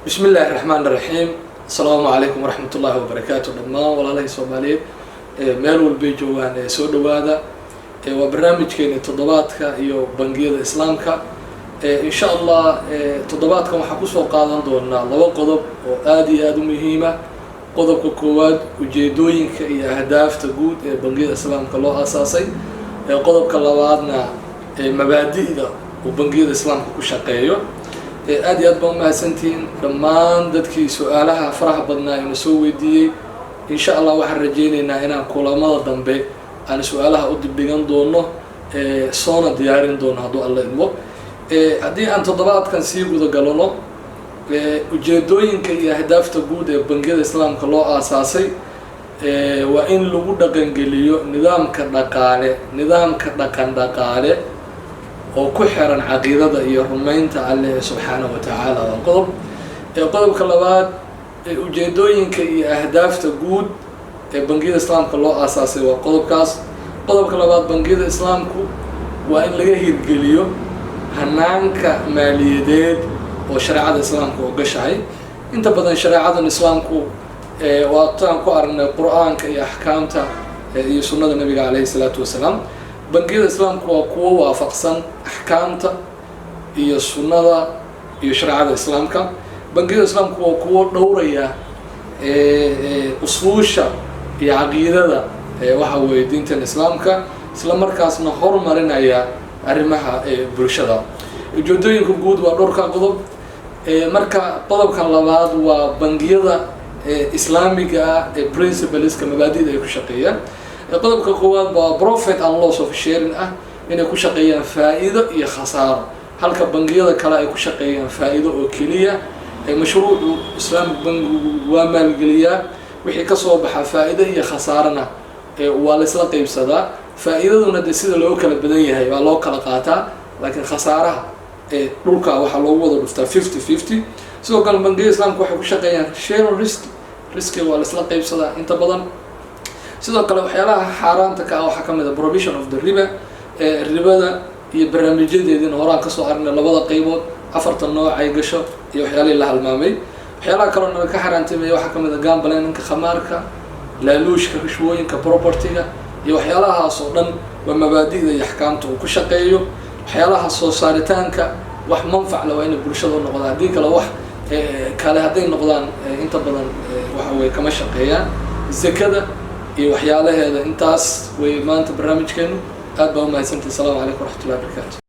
Bismi illaahi raxmaan raxiim. Asalaamu calaykum waraxmat ullaahi wabarakaatu. Dhammaan walaalahii Soomaaliyeed ee meel walbay joogaan ee soo dhowaada. Waa barnaamijkeeni toddobaadka iyo bangiyada Islaamka. Insha Allah toddobaadkan waxaan kusoo qaadan doonaa laba qodob oo aada iyo aada u muhiima. Qodobka koowaad, ujeedooyinka iyo ahdaafta guud ee bangiyada Islaamka loo aasaasay. Qodobka labaadna, mabaadi'da uu bangiyada Islaamka ku shaqeeyo. Aada iyo aad baan umahadsantihiin dhammaan dadkii su-aalaha faraha badnaa ina soo weydiiyey. Insha Allah waxaan rajeyneynaa inaan kulamada dambe aan su-aalaha u dibdhigan doono, soona diyaarin doono hadduu Alla idmo. Haddii aan toddobaadkan sii guda galano ujeedooyinka iyo ahdaafta guud ee bangiyada Islaamka loo aasaasay, waa in lagu dhaqangeliyo nidaamka dhaqaale, nidaamka dhaqan dhaqaale oo ku xiran caqiidada iyo rumaynta Alle subxaanahu wa tacaala. Waa qodob. Qodobka labaad, ujeedooyinka iyo ahdaafta guud ee bangiyada Islaamka loo aasaasay waa qodobkaas. Qodobka labaad, bangiyada Islaamku waa in laga hirgeliyo hanaanka maaliyadeed oo shareecada Islaamka ogashahay. Inta badan shareecadan Islaamku waataan ku aragnay Qur-aanka iyo axkaamta iyo sunnada Nabiga caleyhi salaatu wasalaam. Bangiyada Islaamku waa kuwo waafaqsan axkaamta iyo sunnada iyo shareecada Islaamka. Bangiyada Islaamku waa kuwo dhowraya usuusha iyo caqiidada, waxa weeye diintan Islaamka, isla markaasna horumarinaya arrimaha bulshada. Ujeedooyinka guud waa dhowrka qodob. Marka qodobka labaad waa bangiyada Islaamiga ah ee principleska, mabaadida ay ku shaqeeyaan. Qodobka koowaad waa profit and loss of sharing ah, inay ku shaqeeyaan faa-iido iyo khasaaro, halka bangiyada kale ay ku shaqeeyaan faa-iido oo keliya. Mashruucu Islamic bankigu waa maalgeliyaa, wixii kasoo baxa faa-iido iyo khasaarana waa laisla qeybsadaa. Faa-iidaduna dee sida loo kala badan yahay baa loo kala qaataa, laakiin khasaaraha dhulka waxaa loogu wada dhuftaa 50-50. Sidoo kale bangiyada Islaamka waxay ku shaqeeyaan share risk, riskiga waa laisla qeybsadaa inta badan. Sidoo kale waxyaalaha xaaraanta ka ah waxaa kamid a prohibition of the riba, ribada iyo barnaamijyadeediina horaan kasoo aragnay, labada qeybood, afartan nooc ay gasho iyo waxyaalihii la halmaamay. Waxyaalaha kaloo naga ka xaaraantimeeya waxaa kamid a gambling-ka, khamaarka, laaluushka, rishwooyinka, propertyga iyo waxyaalahaas oo dhan. Waa mabaadi'da iyo axkaamta uu ku shaqeeyo. Waxyaalaha soo saaritaanka wax manfac le waa inay bulshada u noqdaan. Haddii kale, wax kale hadday noqdaan, inta badan waxa weye kama shaqeeyaan. Zakada iyo waxyaalaheeda. Intaas way maanta barnaamijkeenu. Aad baa umahadsantahi. Asalaamu calaykum waraxmatullahi wabarakatu.